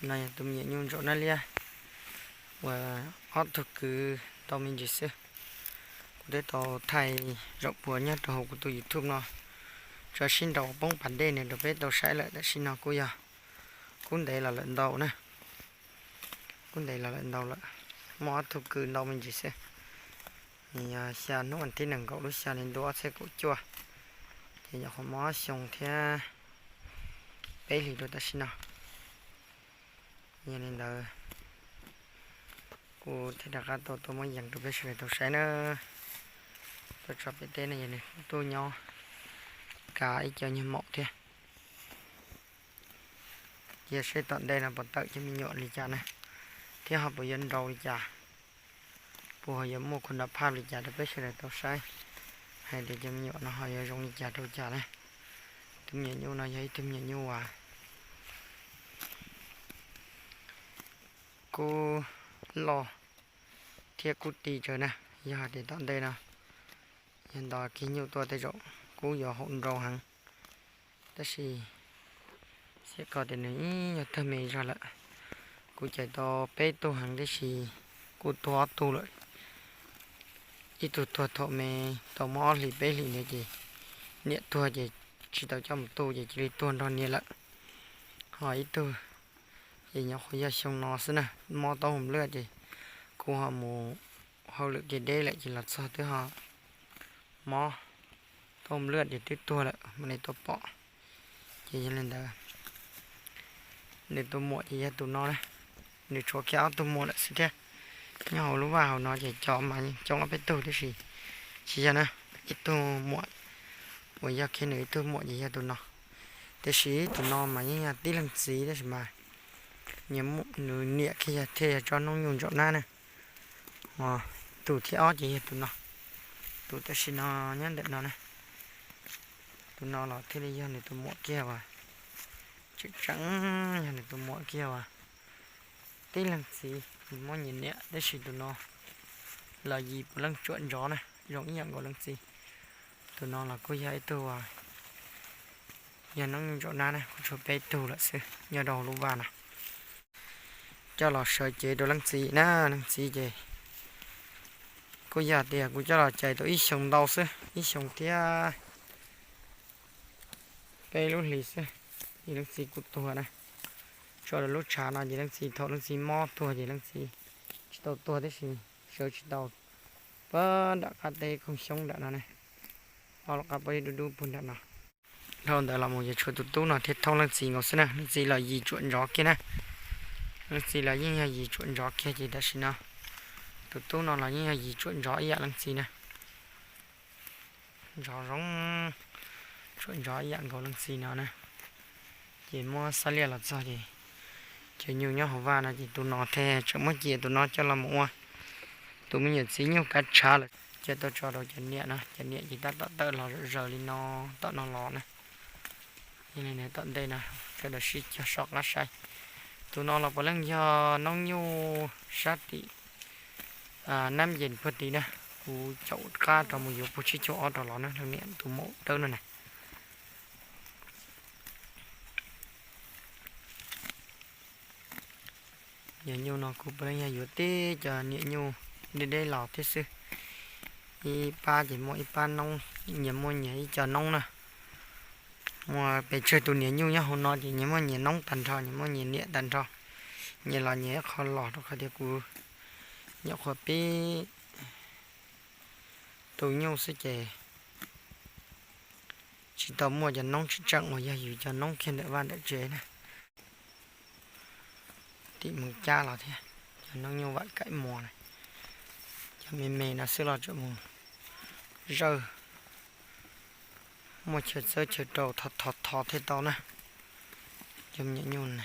No yog tus me nyuam nyuj ntsaum nab liab uas ob tug kwv ntau me ntsis xwb. Kuv twb tau thaij zaum puas nyob rau hauv kuv tus YouTube no tso sib nraus poob pas dej nws rau peb tau saib lawm. Tam sim no kuj yog kub ntev los lawm ntau na, kub ntev los lawm ntau lawm, muaj ob tug kwv ntau me ntsis xwb. Nws yog xya hnub vas thib nees nkaum lub xya hli ntuj ob txhiab kaum cuaj, ces nyuam qhuav muaj ob xyoo thiab peb hlis rau tam sim no. Yog li ntawd kuv thiaj rov qab tau tuaj muab yees rau peb sawv daws tau saib na. Tuaj tso pem teb no yog nws tuaj nyob kav ib co nyuag maum thiab. Cia seb tom ntej no puas tawm cov me nyuam li cas na, thiab ho puas yuav nrau li cas, puas ho yuav muaj khub nrov phaj li cas rau peb sawv daws tau saib, hais tias cov me nyuam no ho yuav zoo li cas rau cas na. Tus me nyuam nyuj no yog ib tug me nyuam nyuj uas kub loj thiab kub ti tsawv na. Yog hais tias tom ntej no yog nto kiag nyuj tuaj tej zaum kub yuav haum nrau heev, tab sis xiam koj tias nws ib nyuag tawg me zog lawm. Kuv cais tau peb tug heev tab sis kuj tuag ob tug lawm. Ib tug tuag thaum me tau muaj ob hlis peb hlis ntawd ces niam tuag ces tsis tau coj mus tu ces cia li tuag nrog niam lawm. Ho ib tug ces nyuam qhuav yog xyoo no xwb na, mob taub hau lwj ces kuv ho mus hauj lwm kev deb lawm ces los txog twb ho mob taub hau lwj ces twb tuag lawm mam li tuaj pom. Ces yog li ntawd nws tus muam ces yog tus no na, nws tshuav kiag ob tug muam lawm xwb thiab. Nyob hauv lub vaj hauv no ces cov mas yeej coob ob peb tug tab sis tsis yog na, ib tug muam uas yog kiag nws ib tug muam ces yog tus no. Tiam sis tus no mas yeej yog tib leeg txiv tab sis mas nws niam kiag yog thiaj yog tsob noob nyuj ntsaum nab na. Tus thib ob ces yog tus no, tus tam sim no nyob ntawm no na. Tus no los thiaj li yog nws tus muam kiag uas tseem tseem yog nws tus muam kiag uas tib leeg txiv muab nyias niam tab sis tus no los yim puav leej tsuam ntsoov na, zoo ib yam nkaus leej txiv. Tus no los kuj yog ib tug uas yog noob nyuj ntsaum nab na, kuj tshuav peb tug lawm xwb nyob rau hauv lub vaj no. Coj los sawv cev rau leej txiv na, leej txiv ces kuj yog tias kuv coj los cais tau ib xyoo ntau xwb, ib xyoo thiab peb lub hlis xwb, ces leej txiv kuj tuag na. Tso rau lub tshav no ces leej txiv thaum leej txiv mob tuag ces leej txiv tsis tau tuag tab sis sawv tsis tau, puag nram qab teb koog xyoob nram no ne, ob lub qab pob zeb dub dub puag nram no. Dhau ntawd los mus ces tshuav tus tub no thiaj thoob leej txiv nkaus xwb na, leej txiv los yim tsuam ntsoov kiag na. Leej txiv los yeej yog yim tsuam ntsoov kiag ces tam sim no tus tub no los yeej yog yim tsuam ntsoov ib yam leej txiv na. Ntsoov zoo, tsuam ntsoov ib yam nkaus leej txiv no na. Ces muab xab liaj los txog ces cov nyuj nyob hauv vaj no ces tus no thiaj tseem muab cia tus no coj los mus ua tus me nyuam txiv nyuj kav tshav lawm. Cia tuaj tso rau cov niam no, cov niam ces tab tom tawm los zom zaws li no tom no los na. Yog li ntawd tom ntej no sawv daws sib cog soj qab saib. Tus no los puav leej yog noob nyuj sab tim Nab Yees puag tid na. Kuv caum qab rau mus yuav puag tsib caug ob rau los na, leej niam tus maum dawb no na. Niam nyuj no kuv puav leej yog yuav tib cov niam nyuj deb deb los thiab xwb. Ib pab ces muaj ib pab noob, nyias muaj nyias ib co noob na. Muaj pes tsawg tus niam nyuj nyob hauv no ces nyias muaj nyias noob tag nrho, nyias muaj nyias niam tag nrho. Nyias los nyias ib qho los rau qhov tias kuv nyuam qhuav pib tu nyuj xwb ces tsis tau muaj cov noob tseem tseem uas yog yus cov noob kiag ntawm vaj ntawm tsev na. Tim Moos Cab los thiab, cov noob nyuj Vam Kaim Muas na, cov me me no xwb los tseem mus zawj, muaj chaw txawb chaw rau thov thov thov thiaj tau na. Cov me nyuam nyuj na,